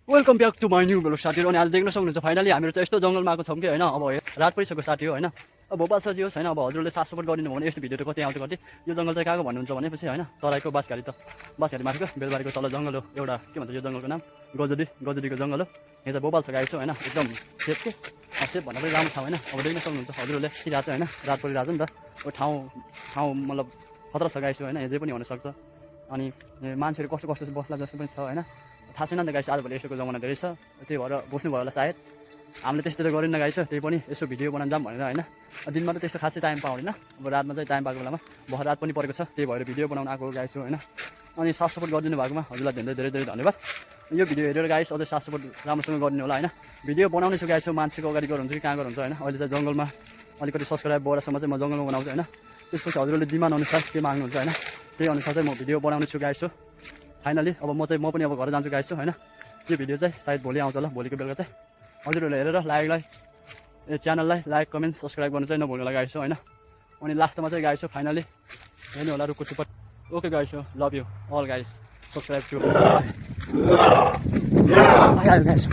Welcome back to my new video साथीहरू। अनि आज देख्न सक्नुहुन्छ फाइनली हामीहरू चाहिँ यस्तो जङ्गलमा आएको छौँ कि होइन। अब रात परिसक्यो साथी हो होइन। अब भोपाल सजी होस् होइन। अब हजुरले साथ सपोर्ट गरिदिनु भने यस्तो भिडियो कति आउँछ कति। यो जङ्गल चाहिँ कहाँको भन्नुहुन्छ भनेपछि होइन, तराईको बाँसघारी बाँसघारी माथिको बेलबारीको तल जङ्गल हो एउटा। के भन्छ यो जङ्गलको नाम? गजडीको जङ्गल हो। यहाँ चाहिँ भोपाल छ गाई छ होइन। एकदम सेफ के सेफ भन्दा पनि राम्रो ठाउँ होइन। अब देख्न सक्नुहुन्छ हजुरहरूले कि रात होइन, रात परिरहेको छ नि त। अब ठाउँ मतलब खतरा छ गाई छ होइन। जे पनि हुनसक्छ। अनि मान्छेहरू कस्तो कस्तो बस्ला जस्तो पनि छ होइन। थाहा छैन नि त गाइस, आजभोलि यसोको जमाना धेरै छ। त्यही भएर बस्नु भयो होला सायद। हामीले त्यस्तो त गरिन्न गाइस, त्यही पनि यसो भिडियो बनाउन जाऊँ भनेर होइन। दिनमा त त्यस्तो खासै टाइम पाउँदैन। अब रातमा चाहिँ टाइम पाएको बेलामा भर्खर रात पनि परेको छ, त्यही भएर भिडियो बनाउन आएको गाइस होइन। अनि साथ सपोर्ट गरिदिनु भएकोमा हजुरलाई धेरै धेरै धन्यवाद। यो भिडियो हेरेर गाइस अझै साथ सपोर्ट राम्रोसँग गरिदिनु होला होइन। भिडियो बनाउने छु गाइस, मान्छेको अगाडि गर्नुहुन्छ कि कहाँ गर्नुहुन्छ होइन। अहिले चाहिँ जङ्गलमा अलिकति सब्सक्राइब बढासम्म चाहिँ म जङ्गलमा बनाउँछु होइन। त्यसपछि हजुरले डिमान्ड अनुसार के माग्नुहुन्छ होइन, त्यही अनुसार चाहिँ म भिडियो बनाउने छु गाइस। फाइनली अब म पनि अब घर जान्छु गाइस होइन। यो भिडियो चाहिँ सायद भोलि आउँछ होला। भोलिको बेलुका चाहिँ हजुरहरूले हेरेर च्यानललाई लाइक कमेन्ट सब्सक्राइब गर्नु चाहिँ नभुल्नु होला गाइस होइन। अनि लास्टमा चाहिँ गाइस फाइनली हेर्नु होला रुखको टुप्पा। Okay guys, love you all guys, subscribe to guys.